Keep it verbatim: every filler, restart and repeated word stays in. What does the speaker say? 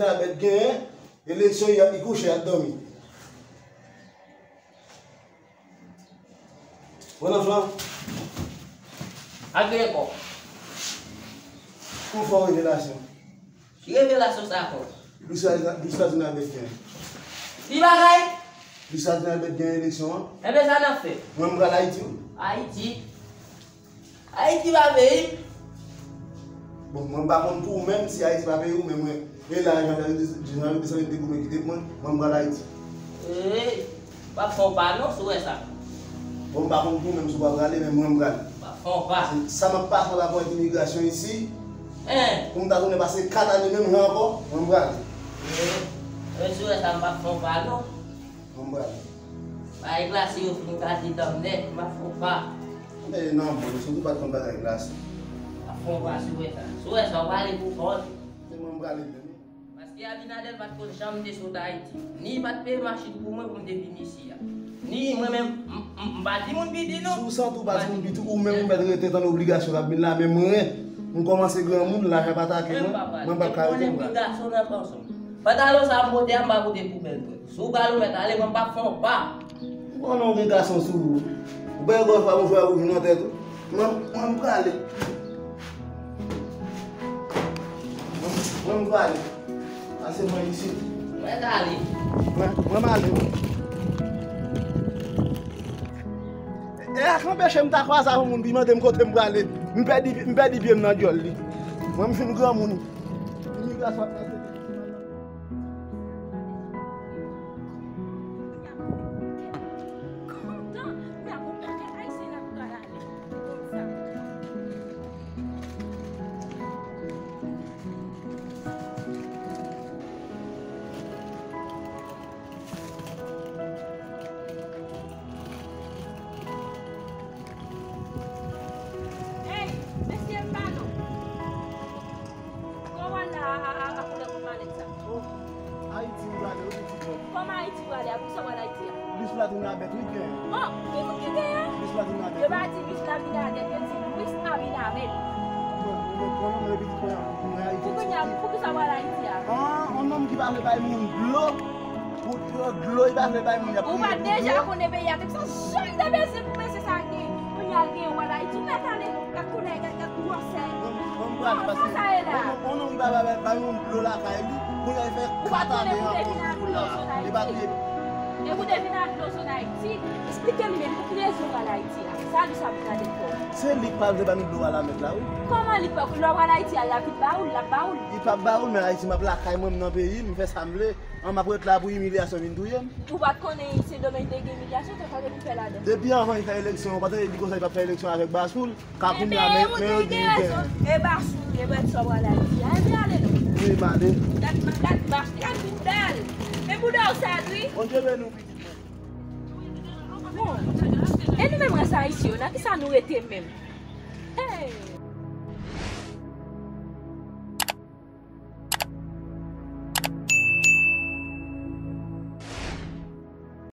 Abèt genyen, eleksyon, y ap, y kouche, y ap dòmi. Bon, anflan. Ak gen kò. Ou fè revelasyon. Ki revelasyon sa ankò? Luis Abinader genyen. Ki bagay? Luis Abinader genyen eleksyon an. Enben, sa n ap fè? Mwen, m pral Ayiti, wi. Ayiti? Ayiti pa peyi m. Bon, mwen pa konn pou ou menm, si Ayiti pa peyi ou, men mwen, e la, Jean Jean Desalin te goumen kite mwen, mwen, m pral Ayiti. Ey, w ap fè yon pa non, si w wè sa. Bon, m pa konn pou ou menm si w pa prale, men mwen, m prale. W ap fè yon pa. Sa m ap pase rapò ak imigrasyon isi, en, pou m ta tounen pase kat ane menm jan ankò, mwen, m prale. Ey, si w wè sa, m p ap fè yon pa non. Mwen, m prale. Bagay glase yo fin gate dan m nèt, m ap fè yon pa. E non, bon, sou tou pa t konn bagay glase. M ap fè yon pa, si w wè sa. Si w wè sa, w prale pou kont ou. Se mwen, m prale menm. Paske Abinader pa t konn janm te sot Ayiti. Ni pa t peye machin pou mwen pou m te vin isi a. Ni mwen menm, m, m, m pa timoun piti non. Si w santi w pa timoun piti, ou menm ou mèt rete tann obligasyon k ap vin la, men mwen, m kòmanse granmoun, laj ap atake mwen, mwen p ap ka rete, m prale. Pantalon sa m pote a, m pa pote poubèl vre. Si w pral ou mèt ale, mwen m p ap fè yon pa. Ou konnen w gen gason sou ou. Ou pa wè gòj pa mouchwa wouj nan tèt ou. Mwen, mwen m prale. Mwen, mwen m prale. Pase mwen isit. Mwen t ale. Mwen, mwen m ale, wi. E, e a k anpeche m ta kwaze avè yon moun, pi mande m kote m prale. M pèdi, m pèdi pye m nan dyòl li. Mwen, m fin granmoun. Imigrasyon ap pase. Kontan, y ap yon pakèt Ayisyen k ap pral ale. Konsa. Ey, mesye, m pa non. Kòman la a, a, a, a koulè pou malèt sa? Oh, Ayiti m prale, wi, pitit mwen. Kòman Ayiti prale a? Poukisa w al Ayiti a? Luis Abinader, wi, genyen. Oh, ki moun ki genyen? Luis Abinader. Yo pa di Luis Abinader, yo di Luis Abinader. Mwen, mwen, mwen, mwen, pitit mwen, mwen Ayiti. Pou kounye a, poukisa w al Ayiti a? Ah, yon nonm ki pa vle bay moun dlo. Pou dlo, dlo, li pa vle bay moun, y ap kriye pou dlo. Ou pa deja konnen peyi a te sa, janm te bezwen pou mesye sa gen. Kounye a l gen, w al Ayiti, ou mèt ale, gad koulè, gad, gad gwosè. Bon, bon, m prale, paske yon nonm ki pa bay, bay moun dlo lakay li, kounye a l fè kou pata de an pou, pou dlo a. Li pa kriye. E pou te vin ak dlo sot Ayiti, eksplike m menm pou ki rezon w al Ayiti a. Sa Luis Abinader fè w? Se li k pa vle ba nou dlo a lamèt la, wi. Kòman li k pa, lè w al Ayiti a, l ap vin ba ou l, l ap ba ou l? Li p ap ba ou l, men Ayiti m ap lakay mwen, m nan peyi m, m fè sa m vle. An, m ap ret la pou imilyasyon vin touye m. Ou pa t konnen Sendomeng te gen imilyasyon, sa sa te pou fè ladan? Depi anvan li fè eleksyon, ou pa tande li konsa li p ap fè eleksyon avèk Basoul, ka kounye a, men, men yo di li genyen. E Basoul, e bèt sa w al Ayiti a, enben ale non. Wi, m ale. Gad, gad mach, gad bouda l. Men bouda w sal, wi. Bondye beni w, pitit mwen. Bon, e nou menm rès Ayisyen yo, nan kisa nou rete menm? Hey!